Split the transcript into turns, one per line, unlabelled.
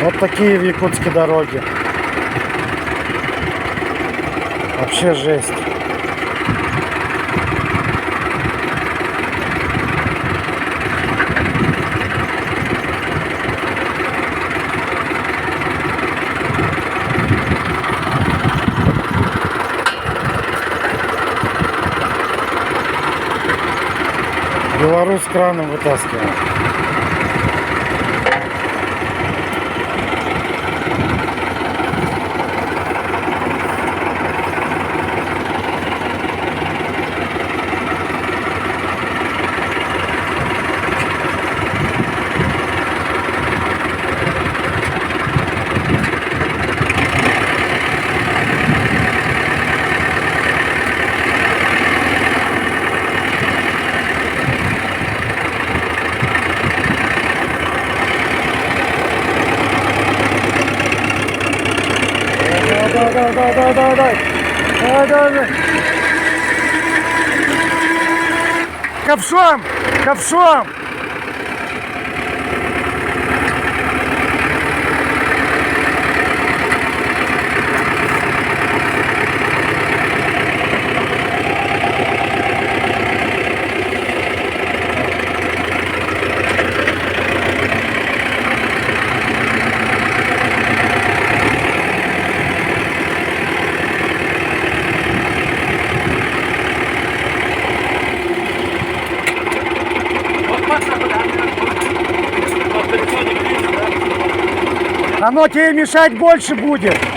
Вот такие в Якутске дороги. Вообще жесть. Беларусь краном вытаскивал. Давай, давай, давай, давай, давай, давай. Давай, давай, давай. Ковшом! Ковшом! Оно тебе мешать больше будет.